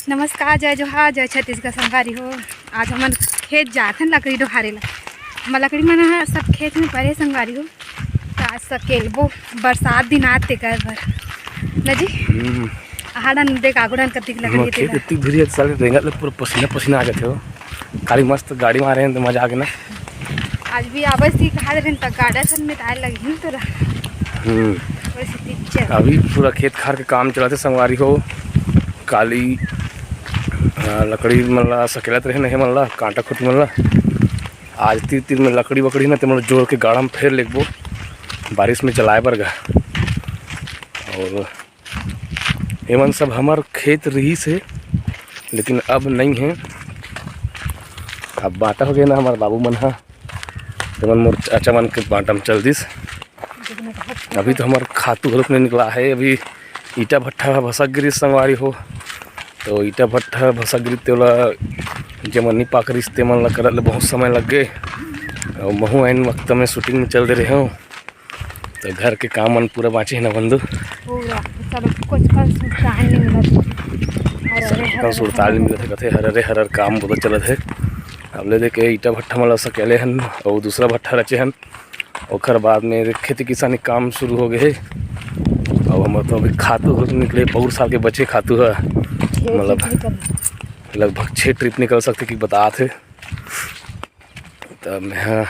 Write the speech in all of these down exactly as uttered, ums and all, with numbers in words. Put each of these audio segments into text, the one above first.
नमस्कार, जय जोहार, जय छत्तीसगढ़ संगवारी हो। आज हमन खेत जात हन लकड़ी डोहारे ला। हमर लकड़ी मन ह सब खेत में परे संगवारी हो, त आज सकेलबो, बरसात दिन आत तेकर बर न जी। हम्म। आहा डन देख, आगू डन कतिक लकड़ी हमर हे खेत तेला। इतनी भीड़ है, साले रेंगत ले पूरा पसीना पसीना आ जाते हो। काली मस्त गाड़ी मारे हैं तो मजा आ गया ना। आज भी आबे सी कहा रहे त गाड़ा सन में तार लगी तोरा। हम्म। वैसे पिक्चर। अभी पूरा खेत खार के काम चलत हे संगवारी हो। काली, आ, लकड़ी मन ला सकेलत रहे नहीं मन ला, कांटा खुटी मन ला। आज तीर तीर में लकड़ी वकड़ी ना ते मन ला जोर के गाड़ा में फेर लेगबो, बारिश में जलाए बर गा। और एमन सब हमर खेत रहिस हे, लेकिन अब नहीं है। अब बांटा हो गया ना हमर बाबू मन हा, एमन मोर चाचा मन के बांटा में चल दिस। अभी तो हमर खातू घलोक नहीं निकला है, अभी ईटा भट्ठा ह भसक गिरिस संगवारी हो। तो ईटा भट्ठा भसक गिरिस, तेला जेमन नहीं पाकरिस तेमन ला करत ले बहुत समय लग गए। और महू ऐन वक्त में शूटिंग में चल दे रहे हो। तो घर के काम मन पूरा बांचे हे ना बंधु? पूरा। सब कुछ कल सुरताल नहीं मिलत। हर, हर, हर, कल सुरताल नहीं मिलत हे, कथे हर, हर, हर, हर काम बहुत चलत हे। अब ले देखे ईटा भट्ठा मन ला सकेले हन और दूसरा भट्ठा रचे हन। ओकर बाद में खेती किसानी काम शुरू हो गए हे। अब हमर तो अभी खातू घलो निकले, बहुत साल के बचे खातू ह, छह मतलब ट्रिप निकल। लगभग छः ट्रिप निकल सकते कि बतात हे। त मैं ह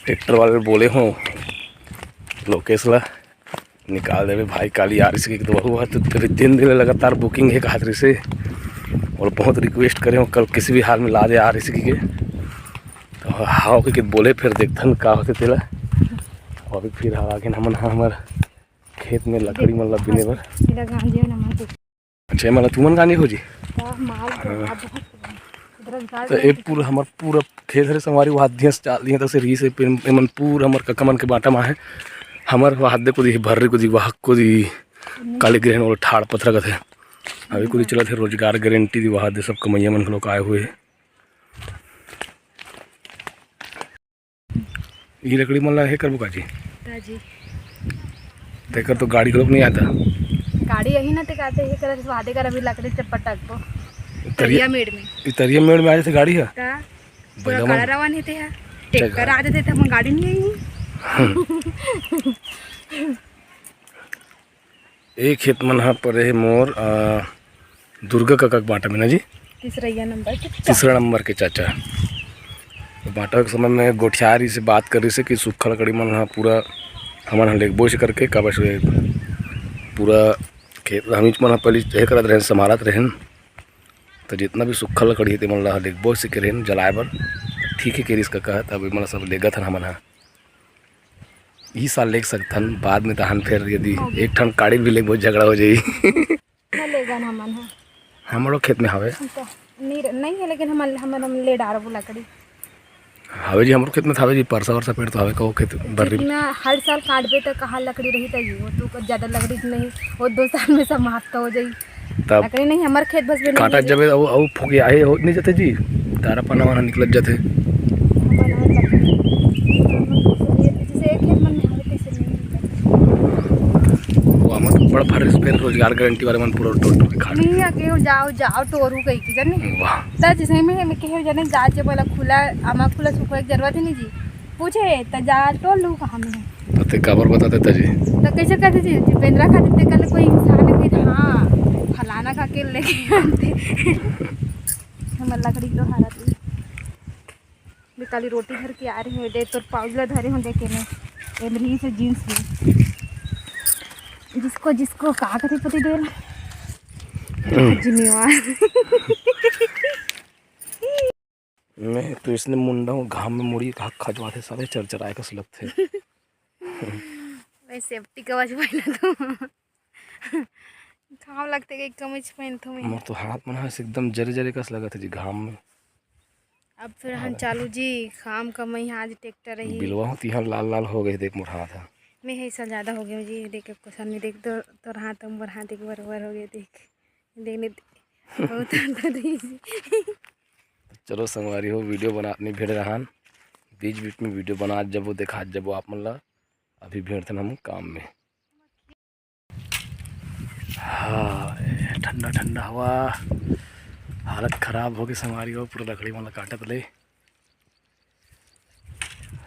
ट्रैक्टर वाले बोले हूँ लोकेश ला, निकाल देवे भाई, काली आ रही से कि तो वहू है, तो तेरे तीन दिन ले लगातार बुकिंग है कहत रही से, और बहुत रिक्वेस्ट करे हूँ कल किसी भी हाल में ला दे आ रही से कि के। तो हाव के बोले, फिर देखथन का होते तेला। और अभी फिर हवा के हमन ह हमर खेत में लकड़ी मन ला बिने बर। मेरा गांजे ना मार। अच्छा, ये मतलब तुमन गांजे हो जी? का माल तो हाँ। अब बहुत इधर गाय तो ये पूरा हमर पूरा खेत हरे संगवारी, वो हाथ दिया से चाल दिया तो से रही से, फिर एमन पूरा हमर कका मन के बांटा मा है। हमर वो हाथ दे को दी, भर्री को दी, वाहक को दी, काली ग्रहण वाला ठाड़ पथरा कथे। अभी कुछ चलत है रोजगार गारंटी दी, वहाँ दे सब कमैया मन लोग आए हुए हैं। ई लकड़ी मन ला हे करबो काजी? ताजी। तेकर तो गाड़ी घलोक नहीं आता। गाड़ी यही ना ते कहते हे करत वादे कर अभी लकड़ी से पटक को। तरिया तरिया मेड़ में। ई तरिया मेड़ में आ जाते गाड़ी है? ता पूरा बैलवा काला रवा नहीं ते है। ट्रैक्टर आ जाते त हम गाड़ी नहीं आई। ए खेत मन ह परे हे मोर, अ, दुर्गा कका के बांटा में ना जी? तीसरैया नंबर के चाचा। तीसरा नंबर के चाचा। तो बांटा के समय में गोठियारी से बात करी से कि सूखा लकड़ी मन ह पूरा हमन ह लेगबो से करके, काबर से पूरा खेत हमीच मन ह पहले हे करत रहेन, संभालत रहेन। तो जितना भी सूखा लकड़ी हे, ते मन ला लेगबो से करेन जलाए बर। ठीक है, केरिस कका ह, तब ए मन ला सब लेगत हन हमन ह। ई साल लेग सकथन, बाद में तहन फिर यदि हो गया। एक ठन काड़ी भी लेगबो, झगड़ा हो जाई। ना लेगन हमन ह। हमरो खेत में हवे। हम तो नहीं र-, नहीं है, लेकिन हमन, हमन, हम ले डारबो लकड़ी। हवे जी, हमरो खेत में तो हवे जी, परसा वरसा पेड़ तो हवे, कहो खेत बर्री में। जितना हर साल काटबे त कहाँ लकड़ी रही त ये, वो तो कुछ ज्यादा लकड़ी नहीं, वो दो साल में समाप्त हो जाई। तब लकड़ी नहीं, हमर खेत बस में नहीं काटा है। जबे अउ, अउ फुकिया हे, हो नहीं जाते जी, तारा पाना वाना निकलत जाते। हमन और लकड़ी, जैसे एक खेत मन में हवे, तैसे नहीं निकलत। वो हमर तो बड़ फर्ज पे रोजगार गारंटी वाले मन पूरा टोट टोट के खा नहीं है, केहू जाओ, जाओ टोरू कही के, जाने? वाह। त जैसे में, में केहू जाने, जा जे बोला खुला, आमा खुला सुखो एक जरूरत ही नहीं जी। पूछे, त जा टोलू कहाँ में? तो ते काबर बता देता जी? त कैसे कहते जी, जी बेंदरा खाते ते कल कोई इंसान है, कोई, हाँ, फलाना खा के लेके आते। हमर लकड़ी तो हारा थी। मैं काली रोटी धर के आ रही हूँ, दे तोर पाउज ला धरे हूँ, देखे मैं। एमरी से जींस में। जिसको, जिसको का कथे पति देल। जिम्मेवार। मैं तो इसने मुंडा हूँ, घाम में मुड़ी का खजवाथे, साले चरचराए कस लगथे। मैं सेफ्टी कवच पहना तो। घाम लगते के कमीज पहनथो मैं। मोर तो हाथ मन ह एकदम जरे जरे कस लगत हे जी घाम में। अब फिर हम हाँ। चालू जी, काम कमाई आज ट्रैक्टर रही। बिलवा हो तिहां लाल लाल हो गए, देख मोर हाथ ह। मैं है सा ज्यादा हो गया जी, देख के कुछ नहीं देख तो, तोर हाथ मोर हाथ एक बराबर हो गए, देख। देख नहीं, बहुत अंतर दिस। चलो संगवारी हो, वीडियो बनात नहीं भेड़ रहन, बीच बीच में वीडियो बनात जबो, देखात जबो आप मन ला। अभी भेड़थन हम काम में। ठंडा ठंडा हवा। हालत खराब होगे संगवारी हो, पूरा लकड़ी मन ला काटत ले।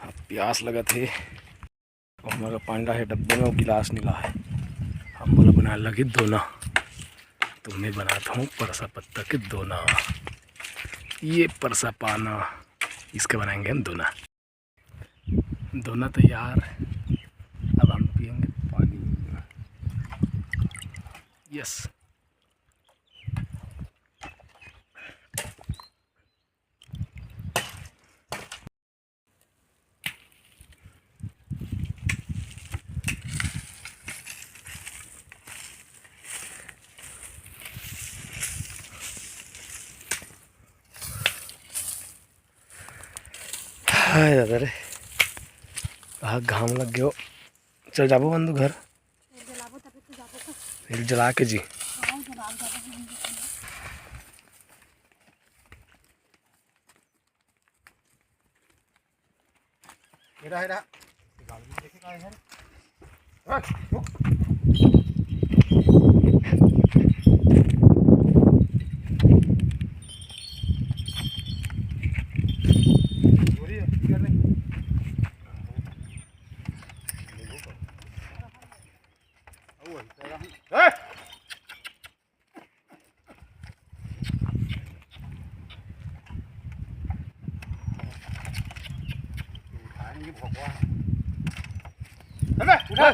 अब प्यास लगत हे। अउ हमर पांडा हे डब्बा में, अउ गिलास नइ लाय। हमन ला बनाए लगही दोना। तो मैं बनात हूँ परसा पत्ता के दोना। ये परसा पाना, इसका बनाएंगे हम दोना। दोना तैयार। अब हम पिएंगे पानी। यस। हाय दादा रे, आ घाम लग गयो। चल जाबो बंधु घर। तेल जलाबो तब तो जाबो का। तेल जला के जी। हाँ, जला के जाबो। हेरा, हेरा। गाड़ी में देखे का है? हट, रुक। चोरी है, ठीक है, नहीं। ए! अबे, उठा।